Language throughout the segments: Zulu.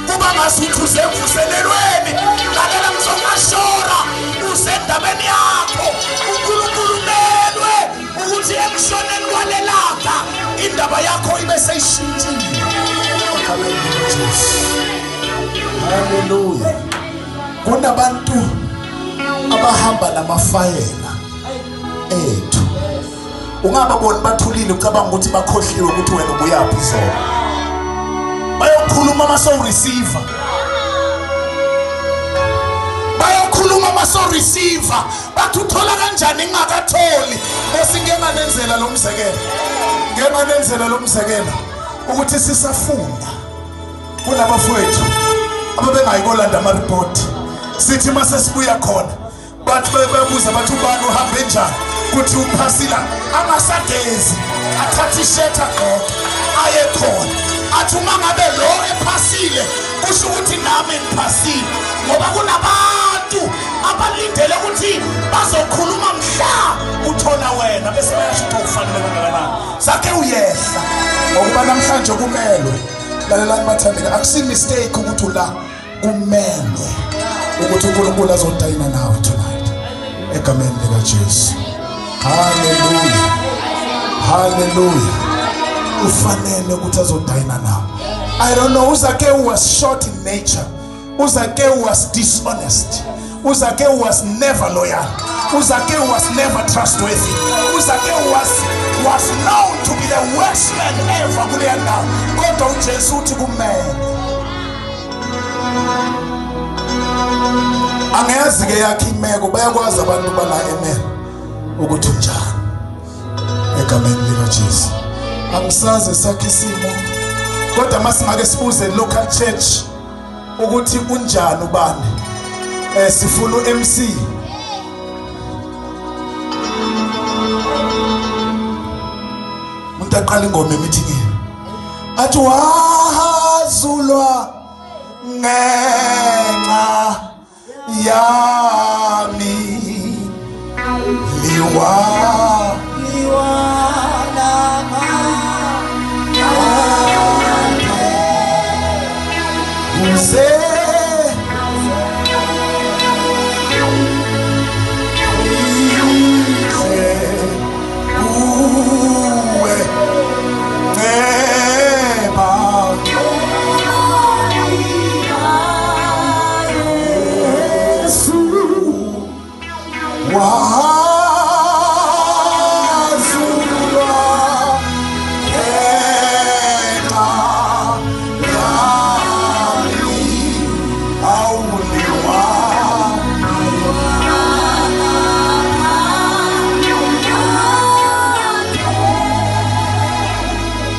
Kuba ngasuthi usemvuselelweni. Lalela msongashora usendabeni yakho. uNkulunkulu umelwe ukuthi ekushoneni kwalelanga indaba yakho ibe seyishintshile. Hallelujah. Kunabantu abahamba namafayela ethu. Ungababoni bathulile ucabanga ukuthi bakhohliwe ukuthi wena ubuyaphi izolo. Bayokhuluma maso receiver. Bayokhuluma maso receiver. Bathi uthola kanjani ngingakatholi? Bese ngeke nganenzela lo mzekelo. Ngeke nganenzela lo mzekelo ukuthi sisafunda. Kunabafowethu ababengayikolanda ama report. Sithi mase sibuya khona bathi babuza bathi ubani uhambe njani, kuthi uphasila angasagezi, athathe ishirt agqoke aye khona, athi uma ngabe lo ephasile kusho ukuthi nami ngiphasile, ngoba kunabantu abalindele ukuthi bazokhuluma mhla uthola wena bese bayasho ukuthi ufanele kangakanani. Sakhe uyehla ngokuba namhlanje kumelwe. Lalelani bathandeka, akusi mistake ukuthi ula kumelwe ukuthi uNkulunkulu azodayina nawe tonight egameni lika Jesu. Hallelujah, hallelujah. Ufanele ukuthi azodayina nawe. I don't know, uZakewu was short in nature. uZakewu was dishonest. uZakewu was never loyal. uZakewu was never trustworthy. uZakewu was known to be the worst man ever kuleya ndawo. Kodwa uJesu uthi kumele. Angiyazi ke yakhe imeko, bayakwazi abantu bala amen ukuthi unjani egameni lika Jesu. Angisazi sakhe isimo, kodwa masingake sibuze local church ukuthi unjani ubani. Sifuna uMC. Umuntu aqala ingoma emithingini athi wahazulwa ngenxa yami liwa kuze kuwe nceba wazulwa ngenxa yami awuliwa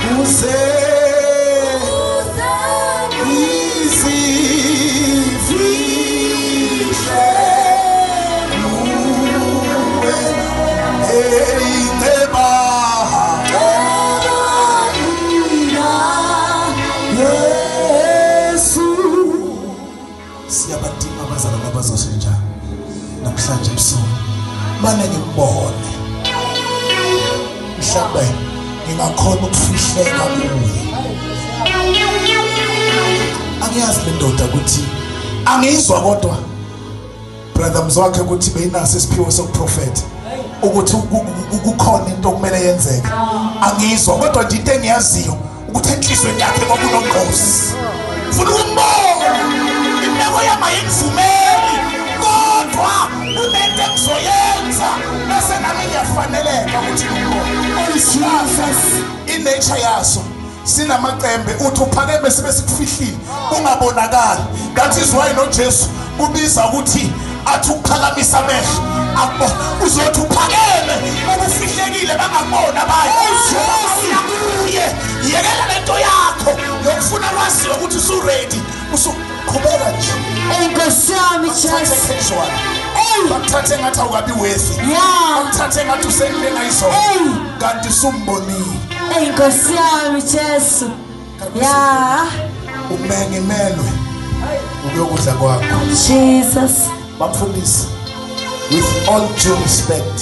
kuze izifihle siyabadinga abazalwane abazoshintsha namhlanje ebusuku. Mane ngimbone, mhlawumbe ngingakhona ukufihleka kuye. Angiyazi le ndoda ukuthi angizwa, kodwa brother Mzwakhe ukuthi beyinaso isiphiwo sokuprofetha ukuthi kukhona into okumele yenzeke. Angizwa, kodwa nje into engiyaziyo ukuthi enhlizweni yakhe kwakunongozi. Funa ukumbona, imeko yami ayingivumeli, kodwa kunento engizoyenza bese nami ngiyafaneleka ukuthi ngimbone. Inature yaso sinamacembe, uthi uphakeme sibe sikufihlile ungabonakali. That is why noJesu kubiza ukuthi athi ukuphakamisa amehlo akubona, uzothi uphakeme ubufihlekile bangakubona abanye. Uye yekela lento yakho yokufuna kwaziwe ukuthi usuready, usuqhubeka nje. Nkosi yami Jesu, bakuthathe ngathi awukabi worthy, bakuthathe ngathi usenile ngayizolo, kanti usumbonile. Nkosi yami Jesu, umengimelwe ukuyokudla kwakho. Jesus. Bamfundisi, with all due respect,